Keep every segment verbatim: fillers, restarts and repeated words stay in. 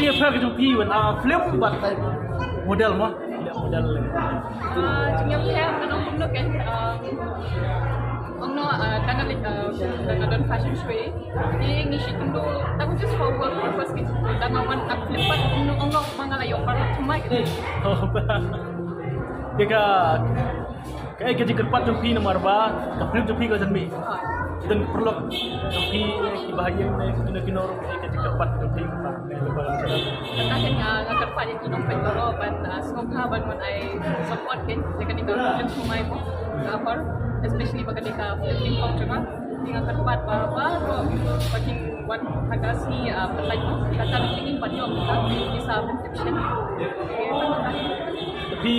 Ïa pher ka jong phi wan, ah, film bad model mo. Ïa model. Ah, jingïapher ka long kumno kan, ah, ong no, ah, tang ka leit, ah, tang ka don fashion show. Te ngi shu kynduh tang just for work purpose ki. Tang ka wan act film bad kumno ong no ma nga la ïoh paralok thymmai ki. Oh, ba. Ïa ka Kaei ka jingkyrpad jong phi namar ba ka film jong phi ka jan mih. Ki don paralok jong phi, ki bahaïing ne kino kino ruh, kaei ka jingkyrpad jong phi namar ba ka film jong phi. Kata kan, ah, nga kyrpad ïa ki nongpeit baroh ban, ah, sngewbha ban wan ai support kan ïa kane ka film jong nga mo. Ka por, especially ba kane ka film jong nga. Nga kyrpad ba baroh ba kin wan ha ka sngi, ah, Pyllait mo. Kata ka film ban ïoh ka visa ban trip sha. Phi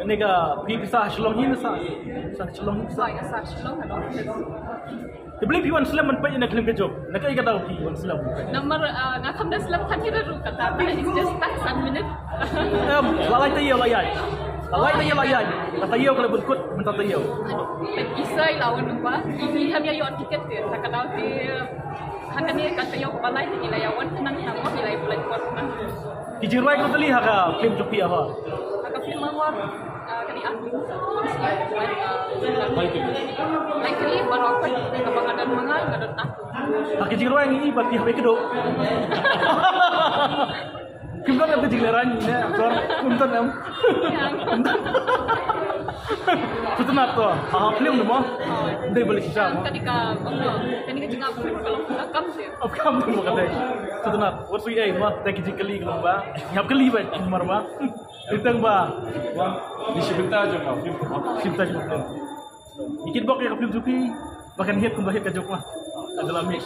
Kane ka phi phi sa Shillong hi ne sa? Sa Shillong hi sa? Sa, nga sa Shillong, ano. Te balei phi wan slem ban peit ïa ka film Ka Juk? Na kaei ka daw phi wan slem? Namar, ah, nga kham da slem kane ruh kata, it's just that san minute. Em, la lai taïew la ïaid. La lai taïew la ïaid. Ka taïew ka la bun kut, mynta taïew. Peit isa i la wan ba, i phi kham ïa ïoh tiket te, ha ka daw te, ha kane ka taïew kaba lai te, i la ïa wan khnang khnang, i la ïa pynlait por khnang. Ki jingrwai ko tylli ha ka film jong phi, ha? Ha ka film, ha, ah, kane, ah, lai tylli. Lai tylli baroh, kaba nga don ma nga, nga don aku. Ha ki jingrwai ngi ba phi hap ïa kdew. Kim don em ka jinglehrain ne, don, kim don em. Sngewtynnat to. Ha, ha film ne mo. Dei ba leh shisha mo. Kane ka, kane ka jingap ka long ka kam seh. Ap kam mo ka dei. Sngewtynnat. Wat sui ei mo, dei ki jingkylli ka long ba. Ngi hap kylli ba, namar ba. Ritang ba. Ni shi bynta jong ka film. Shi bynta jong ka film. Ngi kitbok ïa ka film jong phi ba kan hit kumba hit Ka Juk ma. Ka jong la mih.